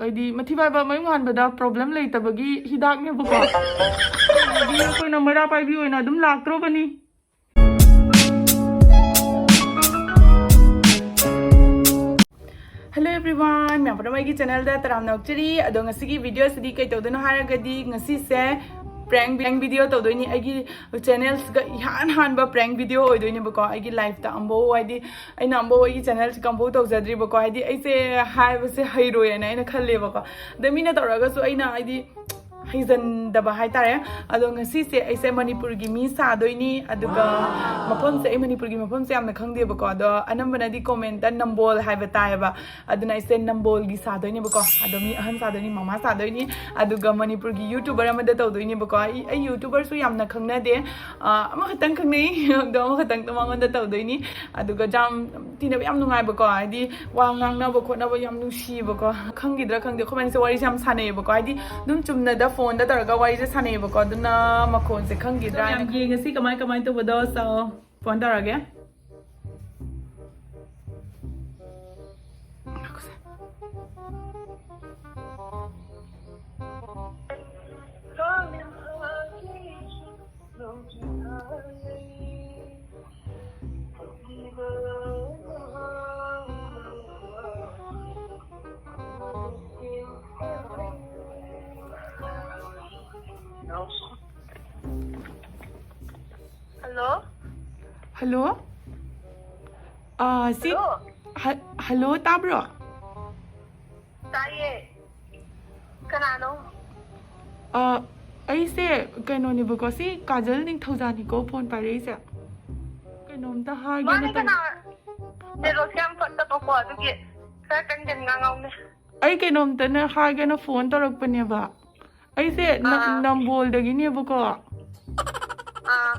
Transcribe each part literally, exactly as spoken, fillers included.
ꯍꯥꯏꯗꯤ ꯃꯊꯤꯐꯥꯏꯕ ꯃꯌꯨꯡ ꯍꯥꯟꯕꯗ ꯄ꯭ꯔꯣꯕ꯭ꯂꯦꯝ ꯂꯩꯇꯕꯒꯤ ꯍꯤꯗꯥꯛꯅꯦꯕꯀꯣ꯫ ꯍꯥꯏꯗꯤ ꯑꯩꯈꯣꯏꯅ ꯃꯩꯔꯥ ꯄꯥꯏꯕꯤ ꯑꯣꯏꯅ ꯑꯗꯨꯝ ꯂꯥꯛꯇ꯭ꯔꯣꯕꯅꯤ꯫ Hello everyone, ꯃꯌꯥꯝ ꯄꯨꯝꯅꯃꯛ ꯑꯩꯒꯤ ꯆꯦꯅꯦꯜꯗ ꯇꯔꯥꯝꯅ ꯑꯣꯛꯆꯔꯤ꯫ ꯑꯗꯣ ꯉꯁꯤꯒꯤ ꯚꯤꯗꯤꯑꯣꯁꯤꯗꯤ ꯀꯩ ꯇꯧꯗꯣꯏꯅꯣ ꯍꯥꯏꯔꯒꯗꯤ ꯉꯁꯤꯁꯦ ꯄ꯭ꯔꯦꯡ ꯄ꯭ꯔꯦꯡ ꯚꯤꯗꯤꯑꯣ ꯇꯧꯗꯣꯏꯅꯤ꯫ ꯑꯩꯒꯤ ꯆꯦꯅꯦꯜꯁꯤꯒ ꯏꯍꯥꯟ ꯍꯥꯟꯕ ꯄ꯭ꯔꯦꯡ ꯚꯤꯗꯤꯑꯣ ꯑꯣꯏꯗꯣꯏꯅꯦꯕꯀꯣ꯫ ꯑꯩꯒꯤ ꯂꯥꯏꯐꯇ ꯑꯃꯐꯧ, ꯍꯥꯏꯗꯤ ꯑꯩꯅ ꯑꯃꯐꯧ ꯑꯩꯒꯤ ꯆꯦꯅꯦꯜꯁꯦ ꯀꯝꯄꯣꯖ ꯇꯧꯖꯗ꯭ꯔꯤꯕꯀꯣ꯫ ꯍꯥꯏꯗꯤ ꯑꯩꯁꯦ ꯍꯥꯏꯕꯁꯦ ꯍꯩꯔꯣꯏꯅ ꯑꯩꯅ ꯈꯜꯂꯦꯕꯀꯣ꯫ ꯑꯗ ꯃꯤꯅ ꯇꯧꯔꯒꯁꯨ ꯑꯩꯅ ꯍꯥꯏꯗꯤ ꯍꯩꯖꯟꯗꯕ ꯍꯥꯏꯇꯥꯔꯦ꯫ ꯑꯗꯣ ꯉꯁꯤꯁꯦ ꯑꯩꯁꯦ ꯃꯅꯤꯄꯨꯔꯒꯤ ꯃꯤ ꯁꯥꯗꯣꯏꯅꯤ꯫ ꯑꯗꯨꯒ ꯃꯐꯝꯁꯦ, ꯑꯩ ꯃꯅꯤꯄꯨꯔꯒꯤ ꯃꯐꯝꯁꯦ ꯌꯥꯝꯅ ꯈꯪꯗꯦꯕꯀꯣ꯫ ꯑꯗꯣ ꯑꯅꯝꯕꯅꯗꯤ ꯀꯣꯃꯦꯟꯇ ꯅꯝꯕꯣꯜ ꯍꯥꯏꯕ ꯇꯥꯏꯌꯦꯕ꯫ ꯑꯗꯨꯅ ꯑꯩꯁꯦ ꯅꯝꯕꯣꯜꯒꯤ ꯁꯥꯗꯣꯏꯅꯦꯕꯀꯣ꯫ ꯑꯗꯣ ꯃꯤ ꯑꯍꯟ ꯁꯥꯗꯣꯏꯅꯤ, ꯃꯃꯥ ꯁꯥꯗꯣꯏꯅꯤ, ꯑꯗꯨꯒ ꯃꯅꯤꯄꯨꯔꯒꯤ ꯌꯨꯇ꯭ꯌꯨꯕꯔ ꯑꯃꯗ ꯇꯧꯗꯣꯏꯅꯦꯕꯀꯣ꯫ ꯑꯩ ꯑꯩ ꯌꯨꯇ꯭ꯌꯨꯕꯔꯁꯨ ꯌꯥꯝꯅ ꯈꯪꯅꯗꯦ꯫ ꯑ, ꯑꯃꯈꯛꯇꯪ ꯈꯪꯅꯩ꯫ ꯑꯗꯣ ꯑꯃꯈꯛꯇꯪꯗꯣ ꯃꯉꯣꯟꯗ ꯇꯧꯗꯣꯏꯅꯤ꯫ ꯑꯗꯨꯒ ꯌꯥꯝ ꯇꯤꯟꯅꯕ ꯌꯥꯝ ꯅꯨꯡꯉꯥꯏꯕꯀꯣ꯫ ꯍꯥꯏꯗꯤ ꯋꯥ ꯉꯥꯡꯅꯕ ꯈꯣꯠꯅꯕ ꯌꯥꯝ ꯅꯨꯡꯁꯤꯕꯀꯣ꯫ ꯈꯪꯈꯤꯗ꯭ꯔꯥ ꯈꯪꯗꯦ, ꯑꯩꯈꯣꯏ ꯃꯅꯤꯁꯦ ꯋꯥꯔꯤꯁꯦ ꯌꯥꯝ ꯁꯥꯟꯅꯩꯌꯦꯕꯀꯣ꯫ ꯍꯥꯏꯗꯤ ꯑꯗꯨꯝ ꯆꯨꯝꯅꯗ ꯐꯣꯟꯗ ꯇꯧꯔꯒ ꯋꯥꯔꯤꯁꯦ ꯁꯥꯟꯅꯩꯌꯦꯕꯀꯣ꯫ ꯑꯗꯨꯅ ꯃꯈꯣꯟꯁꯦ ꯈꯪꯈꯤꯗ꯭ꯔꯥ ꯍꯥꯏꯅ ꯌꯥꯝ ꯌꯦꯡꯉꯁꯤ ꯀꯃꯥꯏ ꯀꯃꯥꯏꯅ ꯇꯧꯕꯗꯣ꯫ So, ꯐꯣꯟ ꯇꯧꯔꯒꯦ꯫ Hello? Hello? ꯑꯥ, ꯁꯤ, Hello? ꯍ-, hello, ꯇꯥꯕ꯭ꯔꯣ? ꯇꯥꯏꯌꯦ꯫ ꯀꯅꯥꯅꯣ? ꯑꯥ, ꯑꯩꯁꯦ ꯀꯩꯅꯣꯅꯦꯕꯀꯣ, ꯁꯤ ꯀꯥꯖꯜ ꯅꯤꯡꯊꯧꯖꯥꯅꯤꯀꯣ ꯐꯣꯟ ꯄꯥꯏꯔꯛꯏꯁꯦ꯫ ꯀꯩꯅꯣꯝꯇ ꯍꯥꯏꯒꯦꯅ ꯃꯥꯅꯦ, ꯇꯧ- ꯀꯅꯥ? ꯅꯦꯠꯋꯥꯛꯁꯦ ꯌꯥꯝ ꯐꯠꯇꯕꯀꯣ, ꯑꯗꯨꯒꯤ ꯈꯔ ꯀꯟ ꯀꯟ ꯉꯥꯡꯍꯧꯅꯦ꯫ ꯑꯩ ꯀꯩꯅꯣꯝꯇꯅꯦ ꯍꯥꯏꯒꯦꯅ ꯐꯣꯟ ꯇꯧꯔꯛꯄꯅꯦꯕ꯫ ꯑꯩꯁꯦ ꯅ-, ꯑꯥ꯫ ꯅꯝꯕꯣꯜꯗꯒꯤꯅꯦꯕꯀꯣ꯫ ꯑꯥ꯫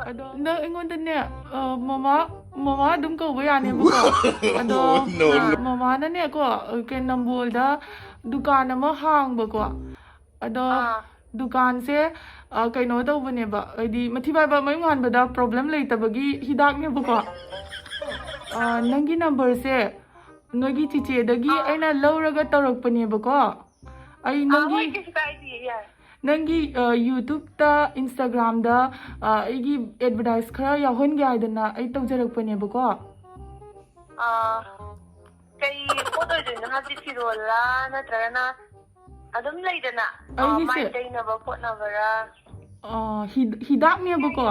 ꯑꯗꯣ ꯅꯪ ꯑꯩꯉꯣꯟꯗꯅꯦ, ꯑ, ꯃꯃꯥ, ꯃꯃꯥ ꯑꯗꯨꯝ ꯀꯧꯕ ꯌꯥꯅꯦꯕꯀꯣ꯫ ꯑꯗꯣ No, no, no. ꯃꯃꯥꯅꯅꯦꯀꯣ, ꯀꯩ, ꯅꯝꯕꯣꯜꯗ ꯗꯨꯀꯥꯟ ꯑꯃ ꯍꯥꯡꯕꯀꯣ꯫ ꯑꯗꯣ ꯑꯥ꯫ ꯗꯨꯀꯥꯟꯁꯦ, ꯑ, ꯀꯩꯅꯣ ꯇꯧꯕꯅꯦꯕ, ꯍꯥꯏꯗꯤ ꯃꯊꯤꯐꯥꯏꯕ ꯃꯌꯨꯡ ꯍꯥꯟꯕꯗ ꯄ꯭ꯔꯣꯕ꯭ꯂꯦꯝ ꯂꯩꯇꯕꯒꯤ ꯍꯤꯗꯥꯛꯅꯦꯕꯀꯣ꯫ ꯑ, ꯅꯪꯒꯤ ꯅꯝꯕꯔꯁꯦ ꯅꯣꯏꯒꯤ ꯆꯤꯆꯦꯗꯒꯤ ꯑꯥ꯫ ꯑꯩꯅ ꯂꯧꯔꯒ ꯇꯧꯔꯛꯄꯅꯦꯕꯀꯣ꯫ ꯑꯩ ꯑꯥ, ꯅꯪꯒꯤ ꯍꯣꯏ, ꯀꯩꯁꯨ ꯀꯥꯏꯗꯤꯌꯦ, ꯌꯥꯏ꯫ ꯅꯪꯒꯤ, ꯑ, YouTube-ꯇ, Instagram-ꯗ, ꯑ, ꯑꯩꯒꯤ advertise ꯈꯔ ꯌꯥꯎꯍꯟꯒꯦ ꯍꯥꯏꯗꯅ ꯑꯩ ꯇꯧꯖꯔꯛꯄꯅꯦꯕꯀꯣ꯫ ꯑꯥ, ꯀꯩ ꯄꯣꯠ ꯑꯣꯏꯗꯣꯏꯅꯣ? ꯍꯥꯏꯕꯗꯤ ꯐꯤꯔꯣꯜꯂ, ꯅꯠꯇ꯭ꯔꯒꯅ ꯑꯗꯨꯝ ꯂꯩꯗꯅ, ꯑ, ꯑꯩꯒꯤꯁꯦ ꯃꯥꯏ ꯇꯩꯅꯕ ꯈꯣꯠꯅꯕꯔ? ꯑ, ꯍꯤꯗ-, ꯍꯤꯗꯥꯛꯅꯦꯕꯀꯣ꯫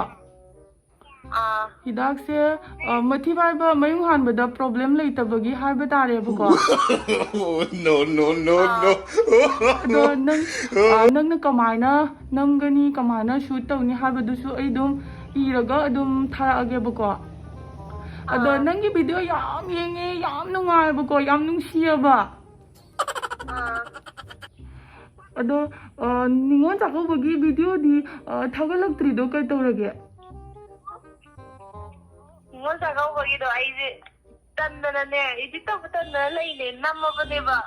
ꯑꯥ꯫ ꯍꯤꯗꯥꯛꯁꯦ, ꯑ, ꯃꯊꯤ ꯐꯥꯏꯕ ꯃꯌꯨꯡ ꯍꯥꯟꯕꯗ problem ꯂꯩꯇꯕꯒꯤ ꯍꯥꯏꯕ ꯇꯥꯔꯦꯕꯀꯣ꯫ No, no, no, ꯑꯥ꯫ No. ꯑꯗꯣ ꯅꯪ, ꯑ, ꯅꯪꯅ ꯀꯃꯥꯏꯅ ꯅꯝꯒꯅꯤ, ꯀꯃꯥꯏꯅ shoot ꯇꯧꯅꯤ ꯍꯥꯏꯕꯗꯨꯁꯨ ꯑꯩ ꯑꯗꯨꯝ ꯏꯔꯒ ꯑꯗꯨꯝ ꯊꯥꯔꯛꯑꯒꯦꯕꯀꯣ꯫ ꯑꯗꯣ ꯑꯥ꯫ ꯅꯪꯒꯤ video ꯌꯥꯝ ꯌꯦꯡꯉꯦ, ꯌꯥꯝ ꯅꯨꯡꯉꯥꯏꯕꯀꯣ, ꯌꯥꯝ ꯅꯨꯡꯁꯤꯌꯦꯕ꯫ ꯑꯥ꯫ ꯑꯗꯣ, ꯑ, ꯅꯤꯉꯣꯜ ꯆꯥꯛꯀꯧꯕꯒꯤ video-ꯗꯤ, ꯑ, ꯊꯥꯒꯠꯂꯛꯇ꯭ꯔꯤꯗꯣ ꯀꯩ ꯇꯧꯔꯒꯦ? ꯅꯤꯉꯣꯜ ꯆꯥꯛꯀꯧꯕꯒꯤꯗꯣ ꯑꯩꯁꯦ ꯇꯟꯗꯅꯅꯦ, edit ꯇꯧꯕ ꯇꯟꯗꯅ ꯂꯩꯅꯦ, ꯅꯝꯃꯕꯅꯦꯕ꯫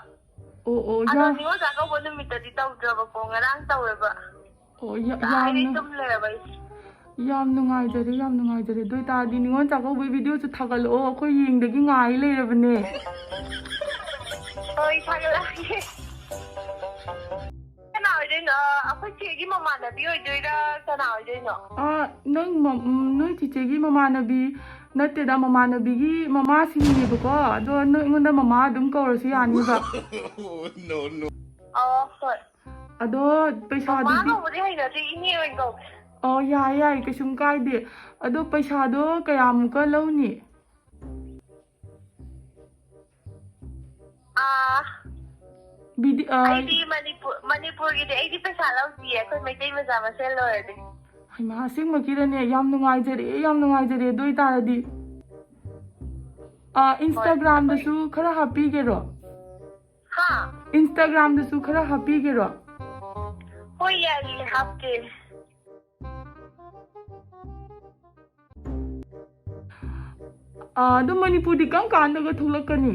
ꯑꯣ, ꯑꯣ, ꯑꯗꯣ ꯌꯥ-, ꯅꯤꯉꯣꯜ ꯆꯥꯛꯀꯧꯕ ꯅꯨꯃꯤꯠꯇꯗꯤ ꯇꯧꯗ꯭ꯔꯕꯀꯣ, ꯉꯔꯥꯡ ꯇꯧꯋꯦꯕ꯫ ꯑꯣ, ꯌꯥ-, ꯇꯥꯔꯒ ꯌꯥꯝꯅ, ꯇꯨꯝ ꯂꯩꯔꯕ ꯑꯩꯁꯦ꯫ ꯌꯥꯝ ꯅꯨꯡꯉꯥꯏꯖꯔꯦ, ꯌꯥꯝ ꯅꯨꯡꯉꯥꯏꯖꯔꯦ꯫ ꯑꯗꯨ ꯑꯣꯏꯇꯥꯔꯗꯤ ꯅꯤꯉꯣꯜ ꯆꯥꯛꯀꯧꯕꯒꯤ video-ꯁꯨ ꯊꯥꯒꯠꯂꯛꯑꯣ, ꯑꯩꯈꯣꯏ ꯌꯦꯡꯗꯒꯤ ꯉꯥꯏ ꯂꯩꯔꯕꯅꯦ꯫ ꯍꯣꯏ, ꯊꯥꯒꯠꯂꯛꯑꯒꯦ꯫ ꯀꯅꯥ ꯑꯣꯏꯗꯣꯏꯅꯣ? ꯑꯩꯈꯣꯏ ꯆꯦꯒꯤ ꯃꯃꯥꯟꯅꯕꯤ ꯑꯣꯏꯗꯣꯏꯔꯥ? ꯀꯅꯥ ꯑꯣꯏꯗꯣꯏꯅꯣ? ꯑ, ꯅꯪ ꯃ-, ꯎꯝ, ꯅꯣꯏ ꯆꯤꯆꯦꯒꯤ ꯃꯃꯥꯟꯅꯕꯤ ꯅꯠꯇꯦꯗ, ꯃꯃꯥꯟꯅꯕꯤꯒꯤ ꯃꯃꯥꯁꯤꯡꯅꯦꯕꯀꯣ꯫ ꯑꯗꯣ ꯅꯣꯏ ꯑꯩꯉꯣꯟꯗ ꯃꯃꯥ ꯑꯗꯨꯝ ꯀꯧꯔꯁꯨ ꯌꯥꯅꯤꯕ꯫ No, no. ꯑꯣ, ꯍꯣꯏ꯫ ꯑꯗꯣ ꯃꯃꯥ ꯄꯩꯁꯥꯗꯨꯗꯤ ꯀꯧꯕꯗꯤ ꯍꯩꯅꯗꯦ, ꯏꯅꯦ ꯑꯣꯏꯅ ꯀꯧꯒꯦ꯫ ꯑꯣ, ꯌꯥꯏ, ꯌꯥꯏ, ꯀꯩꯁꯨꯝ ꯀꯥꯏꯗꯦ꯫ ꯑꯗꯣ ꯄꯩꯁꯥꯗꯣ ꯀꯌꯥꯃꯨꯛꯀ ꯂꯧꯅꯤ? ꯑꯥ, ꯕꯤꯗꯤ-, ꯑ, ꯑꯩꯗꯤ ꯃꯅꯤꯄꯨꯔ, ꯃꯅꯤꯄꯨꯔꯒꯤꯗꯤ ꯑꯩꯗꯤ ꯄꯩꯁꯥ ꯂꯧꯗꯤꯌꯦ, ꯑꯩꯈꯣꯏ ꯃꯩꯇꯩ ꯃꯆꯥ ꯃꯁꯦꯜ ꯂꯣꯏꯔꯗꯤ꯫ ꯍꯩꯃꯥ, ꯑꯁꯦꯡꯕꯒꯤꯔꯅꯦ? ꯌꯥꯝ ꯅꯨꯡꯉꯥꯏꯖꯔꯦ, ꯌꯥꯝ ꯅꯨꯡꯉꯥꯏꯖꯔꯦ꯫ ꯑꯗꯨ ꯑꯣꯏꯇꯥꯔꯗꯤ, ꯑ, ꯍꯣꯏ, Instagram-ꯗꯁꯨ ꯑꯩꯈꯣꯏ ꯈꯔ ꯍꯥꯞꯄꯤꯒꯦꯔꯣ? ꯍꯥ? Instagram-ꯗꯁꯨ ꯈꯔ ꯍꯥꯞꯄꯤꯒꯦꯔꯣ? ꯍꯣꯏ, ꯌꯥꯏꯌꯦ, ꯍꯥꯞꯀꯦ꯫ ꯑꯥ, ꯑꯗꯨ ꯃꯅꯤꯄꯨꯔꯗꯤ ꯀꯔꯝ ꯀꯥꯟꯗꯒ ꯊꯣꯛꯂꯛꯀꯅꯤ?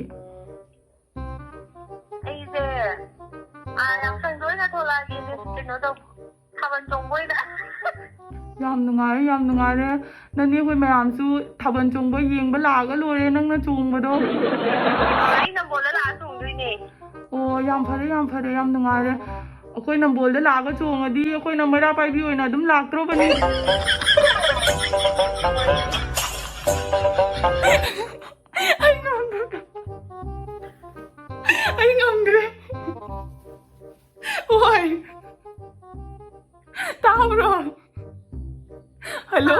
ꯑꯩꯁꯦ, ꯑꯥ, ꯌꯥꯎꯁꯪꯗ ꯑꯣꯏꯅ ꯊꯣꯛꯂꯛꯑꯒꯦ, ꯀꯩꯅꯣ ꯇꯧ-, ꯊꯥꯕꯜ ꯆꯣꯡꯕ ꯑꯣꯏꯅ꯫ ꯌꯥꯝ ꯌꯥꯝ ꯅꯨꯡꯉꯥꯏꯔꯦ, ꯌꯥꯝ ꯅꯨꯡꯉꯥꯏꯔꯦ꯫ ꯅꯅꯦ ꯍꯣꯏ ꯃꯌꯥꯝꯁꯨ ꯊꯥꯕꯜ ꯆꯣꯡꯕ ꯌꯦꯡꯕ ꯂꯥꯛꯑꯒ ꯂꯣꯏꯔꯦ ꯅꯪꯅ ꯆꯣꯡꯕꯗꯣ꯫ ꯑꯩ ꯅꯝꯕꯣꯜꯗ ꯂꯥꯛꯑ ꯆꯣꯡꯗꯣꯏꯅꯦ꯫ ꯑꯣ, ꯌꯥꯝ ꯐꯔꯦ, ꯌꯥꯝ ꯐꯔꯦ, ꯌꯥꯝ ꯅꯨꯡꯉꯥꯏꯔꯦ꯫ ꯑꯩꯈꯣꯏ ꯅꯝꯕꯣꯜꯗ ꯂꯥꯛꯑꯒ ꯆꯣꯡꯉꯗꯤ ꯑꯩꯈꯣꯏꯅ ꯃꯩꯔꯥ ꯄꯥꯏꯕꯤ ꯑꯣꯏꯅ ꯑꯗꯨꯝ ꯂꯥꯛꯇ꯭ꯔꯣꯕꯅꯤ꯫ ꯑꯩ ꯉꯝꯗ꯭ꯔꯦ꯫ ꯑꯩ ꯉꯝꯗ꯭ꯔꯦ꯫ ꯍꯣꯏ꯫ ꯇꯥꯕ꯭ꯔꯣ? ꯍꯜꯂꯣ?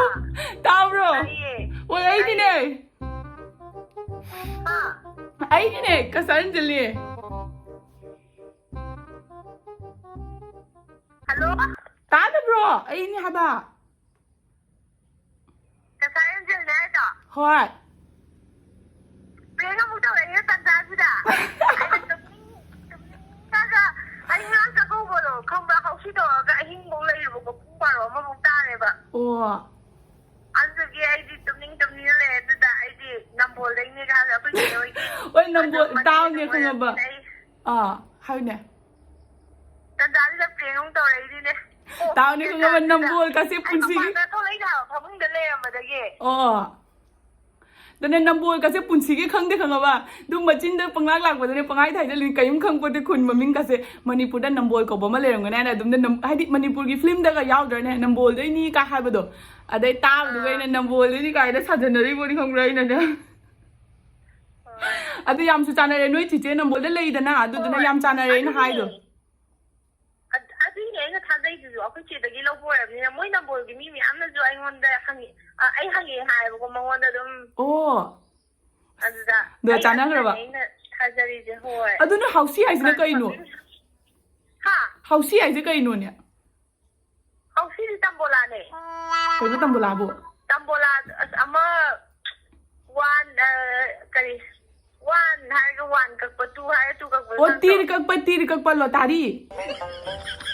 ꯇꯥꯕ꯭ꯔꯣ? ꯇꯥꯏꯌꯦ꯫ ꯍꯣꯏ, ꯑꯩꯒꯤꯅꯦ꯫ ꯍꯥ? ꯑꯩꯒꯤꯅꯦ, ꯀꯁꯥꯔ ꯑꯟꯖꯂꯤ꯫ ꯍꯜꯂꯣ? ꯇꯥꯗꯕ꯭ꯔꯣ? ꯑꯩꯅꯦ ꯍꯥꯏꯕ꯫ ꯀꯁꯥꯔ ꯑꯟꯖꯂꯤꯅꯦ ꯍꯥꯏꯗꯣ? ꯍꯣꯏ꯫ ꯄ꯭ꯔꯦꯡ ꯑꯃꯨꯛ ꯇꯧꯔꯛꯏꯅꯦ ꯇꯟꯖꯥꯁꯤꯗ꯫ ꯑꯩꯅ ꯇꯨꯝꯅꯤꯡ-, ꯇꯨꯝꯅꯤꯡꯉꯒ ꯑꯩ ꯉꯔꯥꯡ ꯆꯥꯛꯀꯧꯕꯗꯣ ꯈꯪꯕ꯭ꯔꯥ? ꯍꯧꯁꯤ ꯇꯧꯔꯒ ꯑꯍꯤꯡꯐꯧ ꯂꯩꯔꯨꯕꯀꯣ, ꯄꯨꯡ ꯕꯥꯔꯣ ꯑꯃꯃꯨꯛ ꯇꯥꯔꯦꯕ꯫ ꯑꯣ꯫ ꯑꯗꯨꯒꯤ ꯑꯩꯗꯤ ꯇꯨꯝꯅꯤꯡ ꯇꯨꯝꯅꯤꯡꯅ ꯂꯩ꯫ ꯑꯗꯨꯗ ꯑꯩꯗꯤ ꯅꯝꯕꯣꯜꯗꯩꯅꯦꯒ ꯍꯥꯏꯕ ꯑꯩꯈꯣꯏ ꯆꯦ ꯍꯣꯏꯒꯤ꯫ ꯍꯣꯏ, ꯅꯝꯕꯣꯜ ꯑꯗꯨꯝ ꯃꯇꯦꯛ ꯇꯥꯎꯅꯦ ꯑꯗꯨꯝ ꯈꯪꯉꯕ꯫ ꯑꯣꯏꯔꯝꯅꯤꯅ ꯑꯩ ꯑꯥ, ꯍꯥꯏꯅꯦ꯫ ꯇꯟꯖꯥꯁꯤꯗ ꯄ꯭ꯔꯦꯡ ꯑꯃꯨꯛ ꯇꯧꯔꯛꯏꯅꯤꯅꯦ꯫ ꯑꯣ, ꯇꯥꯎꯅꯦ ꯈꯪꯉꯕ, ꯇꯟꯖꯥꯁꯤꯗ꯫ ꯅꯝꯕꯣꯜꯒꯁꯦ ꯑꯩ ꯄꯨꯟꯁꯤꯒꯤ ꯃꯄꯥꯟꯗ ꯊꯣꯛꯂꯛꯏꯅꯦ ꯍꯥꯏꯕ, ꯐꯃꯨꯡꯗ ꯂꯩꯔꯝꯕꯗꯒꯤ꯫ ꯑꯣ꯫ ꯑꯗꯨꯅꯦ, ꯅꯝꯕꯣꯜꯒꯁꯦ ꯄꯨꯟꯁꯤꯒꯤ ꯈꯪꯗꯦ ꯈꯪꯉꯕ꯫ ꯑꯗꯨꯝ ꯃꯆꯤꯟꯗ ꯄꯪꯂꯥꯛ ꯂꯥꯛꯄꯗꯅꯦ, ꯄꯪꯍꯥꯏ ꯍꯥꯏꯖꯜꯂꯤꯅꯦ, ꯀꯔꯤꯝ ꯈꯪꯄꯣꯠꯇꯦ ꯈꯨꯟ ꯃꯃꯤꯡꯒꯁꯦ꯫ ꯃꯅꯤꯄꯨꯔꯗ ꯅꯝꯕꯣꯜ ꯀꯧꯕ ꯑꯃ ꯂꯩꯔꯝꯒꯅꯤ ꯍꯥꯏꯅ ꯑꯗꯨꯝꯅ ꯅꯝ-, ꯍꯥꯏꯗꯤ ꯃꯅꯤꯄꯨꯔꯒꯤ ꯐꯤꯂꯝꯗꯒ ꯌꯥꯎꯗ꯭ꯔꯅꯦ, "ꯅꯝꯕꯣꯜꯗꯩꯅꯤ" ꯀꯥ ꯍꯥꯏꯕꯗꯣ꯫ ꯑꯗꯩ ꯇꯥꯕꯗꯨꯒ ꯑꯥ꯫ ꯑꯩꯅ "ꯅꯝꯕꯣꯜꯗꯩꯅꯤ" ꯀꯥꯏꯅ ꯁꯥꯖꯟꯅꯔꯤꯕꯣꯅꯤ ꯈꯪꯕ꯭ꯔꯥ ꯑꯩꯅꯅꯦ꯫ ꯍꯣꯏ꯫ ꯑꯗꯨ ꯌꯥꯝꯁꯨ ꯆꯥꯟꯅꯔꯦ, ꯅꯣꯏ ꯆꯤꯆꯦ ꯅꯝꯕꯣꯜꯗ ꯂꯩꯗꯅ, ꯑꯗꯨꯗꯨꯅ ꯍꯣꯏ꯫ ꯌꯥꯝ ꯆꯥꯟꯅꯔꯦ ꯑꯩꯅ ꯑꯗꯨꯅꯦ꯫ ꯍꯥꯏꯗꯣ꯫ ꯑꯗ-, ꯑꯗꯨꯏꯅꯦ ꯑꯩꯅ ꯊꯥꯖꯩꯗꯨꯁꯨ, ꯑꯩꯈꯣꯏ ꯆꯦꯗꯒꯤ ꯂꯧꯕ ꯑꯣꯏꯔꯕꯅꯤꯅ꯫ ꯃꯣꯏ ꯅꯝꯕꯣꯜꯒꯤ ꯃꯤ ꯃꯌꯥꯝꯅꯁꯨ ꯑꯩꯉꯣꯟꯗ ꯍꯪꯉꯤ-, ꯑ, ꯑꯩ ꯍꯪꯉꯛꯑꯦ ꯍꯥꯏꯌꯦꯕꯀꯣ ꯃꯉꯣꯟꯗ ꯑꯗꯨꯝ꯫ ꯑꯣ꯫ ꯑꯗꯨꯗ ꯑꯗꯣ ꯑꯩ ꯆꯥꯟꯅꯈ꯭ꯔꯕ? ꯑꯗꯨꯅꯅꯦ ꯑꯩꯅ ꯊꯥꯖꯔꯤꯁꯦ, ꯍꯣꯏ꯫ ꯑꯗꯨꯅ ꯍꯥꯎꯁꯤ ꯍꯥꯏꯁꯤꯅ ꯀꯩꯅꯣ? ꯍꯥ? ꯍꯥꯎꯁꯤ ꯍꯥꯏꯁꯦ ꯀꯩꯅꯣꯅꯦ? ꯍꯥꯎꯁꯤꯗꯤ ꯇꯝꯕꯣꯂꯥꯅꯦ꯫ ꯀꯩꯅꯣ ꯇꯝꯕꯣꯂꯥꯕꯨ? ꯇꯝꯕꯣꯂꯥ, ꯑꯁ, ꯑꯃ ꯋꯥꯟ, ꯑ, ꯀꯔꯤ, ꯋꯥꯟ ꯍꯥꯏꯔꯒ ꯋꯥꯟ ꯀꯛꯄ, ꯇꯨ ꯍꯥꯏꯔꯒ ꯇꯨ ꯀꯛꯄꯗꯣ ꯑꯣ, ꯅꯠꯇ꯭ꯔꯣ? ꯇꯤꯔ ꯀꯛꯄ, ꯇꯤꯔ ꯀꯛꯄ ꯂꯣꯇꯥꯔꯤ꯫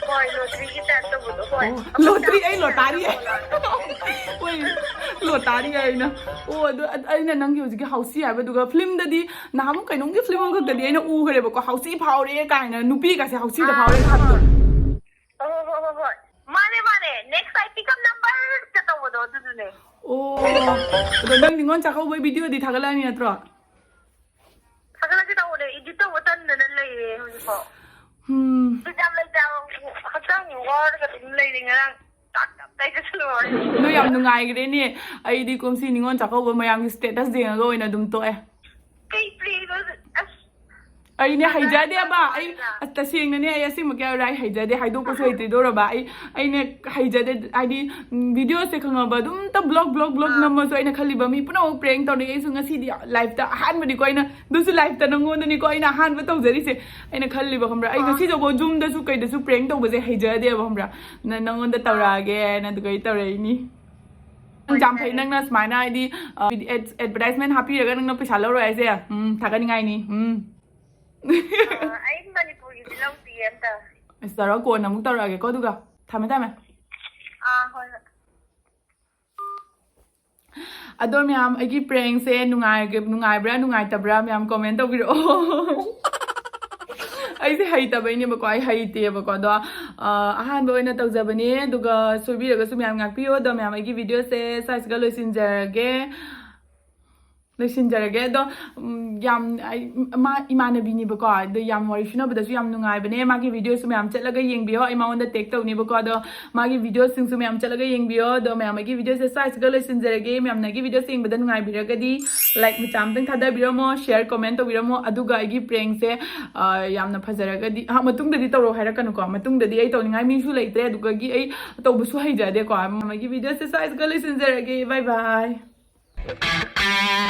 ꯍꯣꯏ, ꯂꯣꯇ꯭ꯔꯤꯒꯤ ꯇꯥꯏꯞ ꯇꯧꯕꯗꯣ, ꯍꯣꯏ꯫ ꯑꯣ, ꯑꯩꯈꯣꯏ ꯂꯣꯇ꯭ꯔꯤ, ꯑꯩ ꯆꯥꯕꯗꯤ ꯂꯣꯇꯥꯔꯤ꯫ ꯇꯝꯕꯣꯂꯥ꯫ ꯍꯣꯏ, ꯂꯣꯇꯥꯔꯤ ꯍꯥꯏꯅ꯫ ꯑꯣ, ꯑꯗꯨ, ꯑ-, ꯑꯩꯅ ꯅꯪꯒꯤ ꯍꯧꯖꯤꯛꯀꯤ ꯍꯥꯎꯁꯤ ꯍꯥꯏꯕꯗꯨꯒ ꯐꯤꯂꯝꯗꯗꯤ ꯅꯍꯥꯟꯃꯨꯛ ꯀꯩꯅꯣꯝꯒꯤ ꯐꯤꯂꯝ ꯑꯃꯈꯛꯇꯗꯤ ꯑꯩꯅ ꯎꯈ꯭ꯔꯦꯕꯀꯣ, "ꯍꯥꯎꯁꯤ ꯐꯥꯎꯔꯦ" ꯀꯥꯏꯅ, ꯅꯨꯄꯤꯒꯁꯦ ꯍꯥꯎꯁꯤꯗ ꯑꯥ, ꯐꯥꯎꯔꯦ ꯍꯥꯏꯕꯗꯣ꯫ ꯍꯣꯏ, ꯍꯣꯏ, ꯍꯣꯏ, ꯍꯣꯏ, ꯍꯣꯏ꯫ ꯃꯥꯅꯦ, ꯃꯥꯅꯦ꯫ Next time pick up number ꯇꯧꯕꯗꯣ ꯑꯗꯨꯗꯨꯅꯦ꯫ ꯑꯣ, ꯑꯗꯣ ꯅꯪ ꯅꯤꯉꯣꯜ ꯆꯥꯛꯀꯧꯕꯩ video ꯗꯤ ꯊꯥꯒꯠꯂꯛꯑꯅꯤ ꯅꯠꯇ꯭ꯔꯣ? ꯊꯥꯒꯠꯂꯛꯀꯦ ꯇꯧꯕꯅꯦ, edit ꯇꯧꯕ ꯇꯟꯗꯅ ꯂꯩꯔꯦ ꯍꯧꯖꯤꯛꯐꯥꯎ꯫ ꯎꯝ. ꯕꯤꯠ ꯌꯥꯝ ꯂꯩꯇꯦ ꯍꯥꯏꯕ, ꯍꯛꯆꯥꯡꯁꯦ ꯋꯥꯔꯒ ꯑꯗꯨꯝ ꯂꯩꯔꯦ꯫ ꯉꯔꯥꯡ ꯆꯥꯛ ꯇꯞꯇꯥꯏ ꯆꯥꯁꯤꯜꯂꯨꯔꯦ꯫ ꯅꯣꯏ ꯌꯥꯝ ꯅꯨꯡꯉꯥꯏꯈ꯭ꯔꯦꯅꯦ꯫ ꯑꯩꯗꯤ ꯀꯨꯝꯁꯤ ꯅꯤꯉꯣꯜ ꯆꯥꯛꯀꯧꯕ ꯃꯌꯥꯝꯒꯤ status ꯌꯦꯡꯉꯒ ꯑꯣꯏꯅ ꯑꯗꯨꯝ ꯇꯣꯛꯑꯦ꯫ ꯀꯩ play ꯅꯣ ꯑꯁ꯫ ꯑꯩꯅꯦ ꯍꯩꯖꯗꯦꯕ꯫ ꯑꯩ ꯍꯥꯏꯅ꯫ ꯑꯁ, ꯇꯁꯦꯡꯅꯅꯦ, ꯑꯩ ꯑꯁꯦꯡꯕ ꯀꯌꯥ ꯍꯥꯏ ꯍꯩꯖꯗꯦ, ꯍꯥꯏꯗꯣꯛꯄꯁꯨ ꯍꯩꯇ꯭ꯔꯤꯗꯧꯔꯕ꯫ ꯑꯩ ꯑꯩꯅ ꯍꯩꯖꯗꯦ ꯍꯥꯏꯗꯤ, ꯎꯝ, video ꯁꯦ ꯈꯪꯉꯕ ꯑꯗꯨꯝ ꯇ vlog vlog vlog ꯑꯥ꯫ ꯅꯝꯃꯁꯨ ꯑꯩꯅ ꯈꯜꯂꯤꯕ ꯃꯤ ꯄꯨꯝꯅꯃꯛ prank ꯇꯧꯅꯤ꯫ ꯑꯩꯁꯨ ꯉꯁꯤꯗꯤ life ꯇ ꯑꯍꯥꯟꯕꯅꯤꯀꯣ, ꯑꯩꯅ ꯑꯗꯨꯁꯨ life ꯇ ꯅꯪꯉꯣꯟꯗꯅꯤꯀꯣ ꯑꯩꯅ ꯑꯍꯥꯟꯕ ꯇꯧꯖꯔꯤꯁꯦ꯫ ꯑꯩꯅ ꯈꯜꯂꯤꯕ ꯈꯪꯕ꯭ꯔꯥ, ꯑꯩ ꯑꯥ꯫ ꯉꯁꯤꯗꯧꯕ ꯌꯨꯝꯗꯁꯨ ꯀꯩꯗꯁꯨ prank ꯇꯧꯕꯁꯦ ꯍꯩꯖꯗꯦꯕ ꯈꯪꯕ꯭ꯔꯥ꯫ ꯅ- ꯅꯪꯉꯣꯟꯗ ꯇꯧꯔꯛꯑꯒꯦꯅ ꯑꯗꯨꯒ ꯑꯩ ꯇꯧꯔꯛꯏꯅꯤ꯫ ꯌꯥꯝ ꯐꯩ ꯅꯪꯅ ꯁꯨꯃꯥꯏꯅ ꯍꯥꯏꯗꯤ, ꯑ, ad- advertisement ꯍꯥꯞꯄꯤꯔꯒ ꯅꯪꯅ ꯄꯩꯁꯥ ꯂꯧꯔꯣꯏ ꯍꯥꯏꯁꯦ꯫ ꯎꯝ, ꯊꯥꯒꯠꯅꯤꯡꯉꯥꯏꯅꯤ꯫ ꯎꯝ. ꯑ, ꯑꯩ ꯃꯅꯤꯄꯨꯔꯒꯤꯗꯤ ꯂꯧꯗꯤꯌꯦ ꯑꯝꯇ꯫ ꯑꯁ, ꯇꯧꯔꯣ, ꯀꯣꯟꯅ ꯑꯃꯨꯛ ꯇꯧꯔꯛꯑꯒꯦꯀꯣ ꯑꯗꯨꯒ꯫ ꯊꯝꯃꯦ, ꯊꯝꯃꯦ꯫ ꯑꯥ, ꯍꯣꯏ, ꯍꯣꯏ꯫ ꯑꯗꯣ ꯃꯌꯥꯝ, ꯑꯩꯒꯤ prank ꯁꯦ ꯅꯨꯡꯉꯥꯏꯒ-, ꯅꯨꯡꯉꯥꯏꯕ꯭ꯔꯥ ꯅꯨꯡꯉꯥꯏꯇꯕ꯭ꯔꯥ ꯃꯌꯥꯝ comment ꯇꯧꯕꯤꯔꯛꯑꯣ꯫ ꯑꯩꯁꯦ ꯍꯩꯇꯕꯩꯅꯦꯕꯀꯣ, ꯑꯩ ꯍꯩꯇꯦꯕꯀꯣ꯫ ꯑꯗꯣ, ꯑ, ꯑꯍꯥꯟꯕ ꯑꯣꯏꯅ ꯇꯧꯖꯕꯅꯦ, ꯑꯗꯨꯒ ꯁꯣꯏꯕꯤꯔꯒꯁꯨ ꯃꯌꯥꯝ ꯉꯥꯛꯄꯤꯌꯣ꯫ ꯑꯗꯣ ꯃꯌꯥꯝ, ꯑꯩꯒꯤ video ꯁꯦ ꯁ꯭ꯋꯥꯏꯁꯤꯒ ꯂꯣꯏꯁꯤꯟꯖꯔꯒꯦ꯫ ꯂꯣꯏꯁꯤꯟꯖꯔꯒꯦ꯫ ꯑꯗꯣ, ꯎꯝ, ꯌꯥꯝ, ꯑꯩ, ꯃꯥ ꯏꯃꯥꯟꯅꯕꯤꯅꯦꯕꯀꯣ, ꯑꯗꯣ ꯌꯥꯝ ꯋꯥꯔꯤ ꯁꯨꯅꯕꯗꯁꯨ ꯌꯥꯝ ꯅꯨꯡꯉꯥꯏꯕꯅꯦ꯫ ꯃꯥꯒꯤ video ꯁꯨ ꯃꯌꯥꯝ ꯆꯠꯂꯒ ꯌꯦꯡꯕꯤꯌꯣ, ꯑꯩ ꯃꯉꯣꯟꯗ tag ꯇꯧꯅꯦꯕꯀꯣ꯫ ꯑꯗꯣ ꯃꯥꯒꯤ video ꯁꯤꯡꯁꯨ ꯃꯌꯥꯝ ꯆꯠꯂꯒ ꯌꯦꯡꯕꯤꯌꯣ꯫ ꯑꯗꯣ ꯃꯌꯥꯝ, ꯑꯩꯒꯤ video ꯁꯦ ꯁ꯭ꯋꯥꯏꯁꯤꯒ ꯂꯣꯏꯁꯤꯟꯖꯔꯒꯦ꯫ ꯃꯌꯥꯝꯅ ꯑꯩꯒꯤ video ꯁꯦ ꯌꯦꯡꯕꯗ ꯅꯨꯡꯉꯥꯏꯕꯤꯔꯒꯗꯤ like ꯃꯆꯥ ꯑꯃꯇꯪ ꯊꯥꯗꯕꯤꯔꯝꯃꯣ, share, comment ꯇꯧꯕꯤꯔꯝꯃꯣ꯫ ꯑꯗꯨꯒ ꯑꯩꯒꯤ prank ꯁꯦ, ꯑ, ꯌꯥꯝꯅ ꯐꯖꯔꯒꯗꯤ, ꯑ, ꯃꯇꯨꯡꯗꯗꯤ ꯇꯧꯔꯣ ꯍꯥꯏꯔꯛꯀꯅꯨꯀꯣ꯫ ꯃꯇꯨꯡꯗꯗꯤ ꯑꯩ ꯇꯧꯅꯤꯡꯉꯥꯏ ꯃꯤꯁꯨ ꯂꯩꯇ꯭ꯔꯦ, ꯑꯗꯨꯒꯤ ꯑꯩ ꯇꯧꯕꯁꯨ ꯍꯩꯖꯗꯦꯀꯣ꯫ ꯃꯌꯥꯝ, ꯑꯩꯒꯤ video ꯁꯦ ꯁ꯭ꯋꯥꯏꯁꯤꯒ ꯂꯣꯏꯁꯤꯟꯖꯔꯒꯦ꯫ Bye bye꯫